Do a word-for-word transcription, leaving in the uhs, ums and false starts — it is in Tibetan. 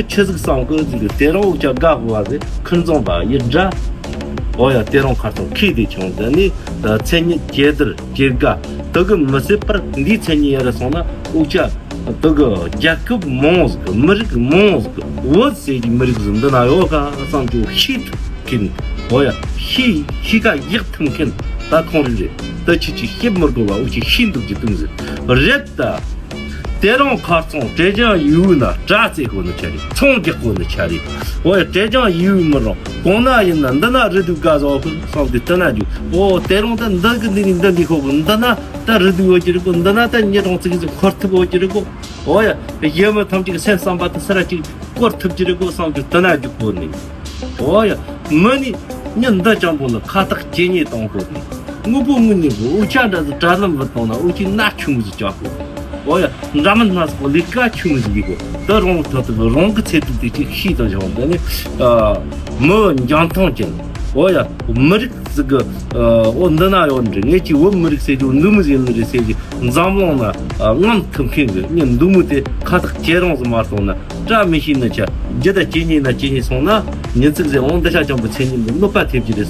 ཆི་ཟིག་བསམ་གི་ཟིག་གི་དེ་རིང་འུ་ཅག་དགའ་དགོས་པ་ཟིག་ཁུར་འཛོམས་པ་ཡི་འདྲ། འོ་ཡ། དེ་རིང་ཁ་སང་ཁེ་དེ་བྱུང་། དེ་ནི་མཚན་ཉིད་ཇེ་དར་ཇེ་དགའ་དུ་གི་མི་སྲིད་པར། འདིའི་མཚན་ཉིད་ཡར་སོང་ན་འུ་ཅག་དུ་གི་རྒྱལ་ཁབ་མང་ཟིག་གི་མི་རིགས་མང་ཟིག་གི་བོད་ཟེར་གྱི་མི་རིགས་ཟིག་འདི་ན་ཡོད་ག་བསམ་གྱི་ཤེས་ཐུབ་ཀིན། འོ་ཡ། ཤེས་ཤེས་ཀ་ཡག་ཐུབ་མཁན་ད་ཁོང་རིགས་རེད། ད་ཁྱེད་ཀྱིས་ཤེས་མི་དགོས་པ་འུ་ཅག་ཤེས་འདུག་གི་དུང་ཟིག་རེད་ད། དེ་རིང་ཁ་སང་ཀྲེ་ཅང་ཡུལ་ན་དྲ་རྩེ་ཁོ་ནི་ཆ་རེད། ཚོང་རྒྱག་ཁོ་ནི་ཆ་རེད། འོ་ཡ། ཀྲེ་ཅང་ཡུལ་མི་རང་གང་ན་ཡིན་ན་འདི་ན་རི་དུག་ག་ཟོག་གི་སོང་དེ་ལྟ་ན་རྒྱུ། འོ་དེ་རིང་ད་འདི་གི་འདི་ནི་འདི་འདི་ཁོ་གི་འདི་ན་ད་རི་དུག་ཡོད་ཀྱི་རེད་གོ། འདི་ན་ད་ཉི་གྲོང་ཚིག་ཟིག་འཁོར་ཐུབ་ཡོད་ཀྱི་རེད་གོ། འོ་ཡ། ཡུལ་མི་ཐམས་ཅད་སེམས་བསམ་པ་དེ་སེ་ར་ཅིག་སྐོར་ཐུབ་ཀྱི་རེད་གོ་སོང་དེ་ལྟ་ན་རྒྱུ་ཁོ་ནི། འོ་ཡ། མི་ནི་ཉིན་འདི་ཅང་པོ་ལ་ཁ་བཏགས་ཇེ་ཉེ་གཏོང་དགོས་ནི། དངོས་པོ་དངོས་གནས་གི་འུ་ཅག་འདྲ་ཟིག་དྲ་ལམ་བུད་གཏོང་ན་འུ་ཅག་ན་ཆུང་ཟིག་ཅག་གོ། འོ་ཡ། འདྲ་མིན་སྣ་ཚོགས་ལས་ཀ་ཆུང་ཟིག་ཡིན་གོ། འདི་རང་ཐོག་ཏུ་རང་གི་ཚེ་ཐུབ་དེ་ཅིག་ཤེས་དང་བྱུང་། དེ་ནི་ཨ་མི་འཇོན་ཐང་ཅན། འོ་ཡ། མི་རིགས་ཟིག་གི་ཨ་འོ་འདི་ན་ཡོད་འདྲི། ངས་ཅིག་བོད་མི་རིགས་ཟེར་རྒྱུ་འདི་མི་ཟིག་ཡིན་ནི་རེད་ཟེར་གྱི་འཛམ་གླིང་ན་ཨ་རྔམ་ཐུབ་མཁན་གི་ཉིན་འདི་མི་དེ་ཁ་བཏགས་ཇེ་རིང་ཟིག་མ་གཏོང་ན། བཀྲ་མི་ཤིས་ན་ཆ་རྒྱུ་ད་ཇེ་ཉེ་ན་ཇེ་ཉེ་སོང་ན་ཉིན་ཚིག་ཟེར་འོང་འདི་ཤ་ཅང་པོ་མཚན་ཉིད་འདི་གནོད་པ་ཐེབས་ཀྱི་རེད་སོང་།